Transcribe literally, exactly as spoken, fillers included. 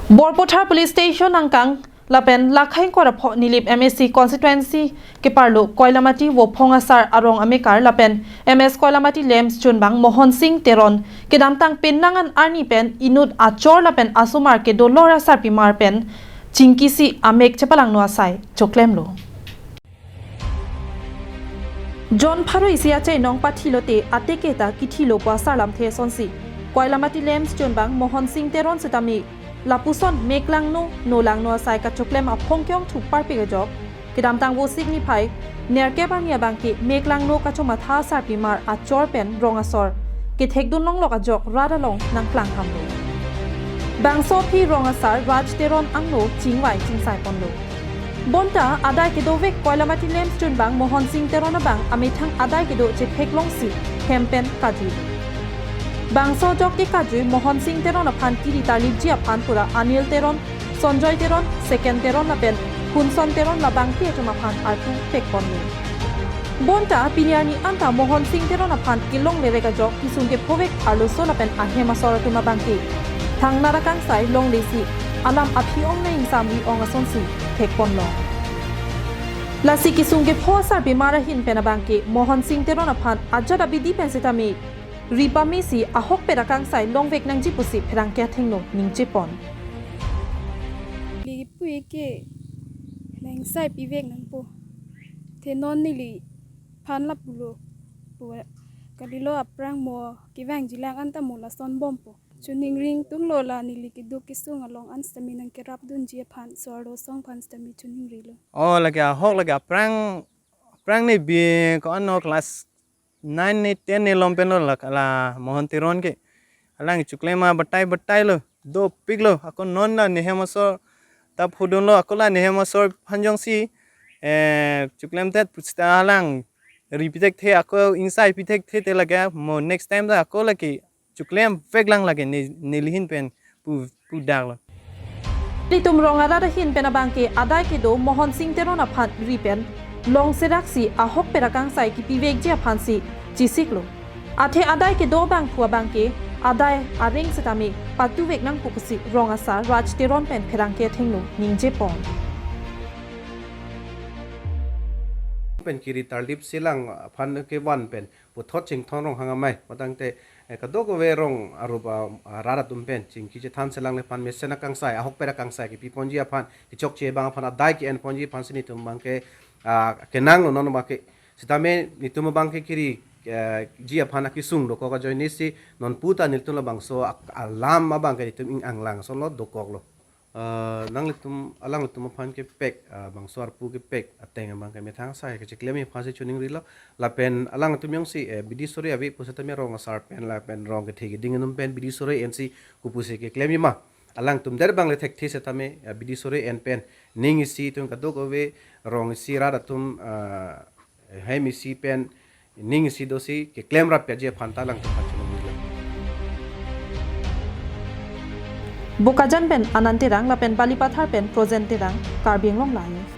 Borpathar Police Station angkang lapen Lakhaing Korapho Nilip M A C constituency keparlo Koilamati Vophong Asar arong amekar lapen M S Koilamati Lamps chunbang Mohon Sing Teron kedamtang penang an arni pen inut achor lapen asomar kedolor asarpimar pen chingkisi amek chepalangno asai choklemlo. Jon pharo isi achai nong pathilote ateke ta kithilo pu asar lamthe asonsi Koilamati Lamps chunbang Mohon Sing Teron setame lapuson meklangno nolangno asai kachoklem aphong kyong thup parpik ajok kedamtang Vosik niphai nerkep arni abangke meklangno kachomatha asarpimar achor pen rong asor kethekdun longlok ajok rat along nangklang hamlo. Bangso aphi rong asar Raj Teron angno chingvai chingsai ponlo. Bonta adai kedovek Koilamati Lamps chunbang Mohon Sing Teron abang amethang adai kedo chetheklongsi hem pen kajui. Bangso ajok ke kajui Mohon Sing Teron aphan kiri tarlipji aphan pura Anil Teron, Sonjoy Teron, Seken Teron lapen Hunson Teron labangpi atum aphan arpu pekponlo. Bonta pini arni anta Mohon Sing Teron aphan kelonglerek ajok kisung kephovek arloso lapen ahem asor atum abangke thangnat akangsai longlesi alam aphi ong nang ingsamri ong asonsi thekponlo. Lasi kisung kepho asarpimar ahin pen abangke Mohon Sing Teron aphan ajat abidi pen setame ripamesi ahokpet akangsai longvek nangji pusi pherangke athengno ningjepon. Neli pui ke nang sai pivek nangpo. Te non neliphan lapulo. Pu kalilo aphrang mo kevangjilang anta mo lason bompo. Choningri ingtunglo la neli keduk kesung along an setame nangkerapdunji aphan so arlosong aphan setame choningrilo. Oh, lake ahok lake aphrang, aphrang ne bi ko-an no class nine ne ten ne lom penlo la, la Mohon Teron ke. Alang choklem abatai batailo, dopiklo, ako non la nehem asor ta phodunlo, ako la nehem asor aphan jongsi eh choklemdet pusita alang ripithekthe, ako ingsai pithekthe te lake mo next time ta ako lake choklem veklang lake ne, nelihin pen pu, pudaklo. Ilitum rong arat ahin pen abangke adai kedo Mohon Sing Teron aphan ri pen longserak si ahokpet akangsai kipivekji aphansi chisiklo. Athe adai kedo abangphu abangke adai areng setame patuvek nangpo pusi rong asar Raj Teron pen pherangke athengno ningjepon. Pen kiri tarlipselang aphan kevan pen puthot Chingthong Ronghang amei, matangte eh, kadokave rong arup a, a, rat atum pen chingki chethanselangle aphan mesen akangsai, ahokpet akangsai kipiponji aphan, kechokche abang aphan, adai ke-enponji aphansi netum abangke ah, kenanglo non abangke. Setame netum abangke kiri eh, ji aphan akesung dokok ajoinesi non puta nelitum labangso ak-, alam abangke netum ing-anglang asonlo dokoklo. Ah, nanglitum, alanglitum aphan kepek, ah, bangso arpu kepek ateng abangke methang asai kacheklemji aphansi choningrilo. Lapen alanglitum jongsi eh, bidi sore ave pusitame rong asar pen lapen rong kethe keding atum pen bidi sore ensi kopusi keklemji ma. Alangtum der abang le thekthe setame eh, bidi sore en pen ning isi atum kadokave rong isi rat atum ah, hem isi pen ning isi dosi keklem rapji aphan ta alangtum aphan choningrilo. Bokajan pen Anand Terang lapen Balipathar pen Projen Terang, Karbi Anglong Live.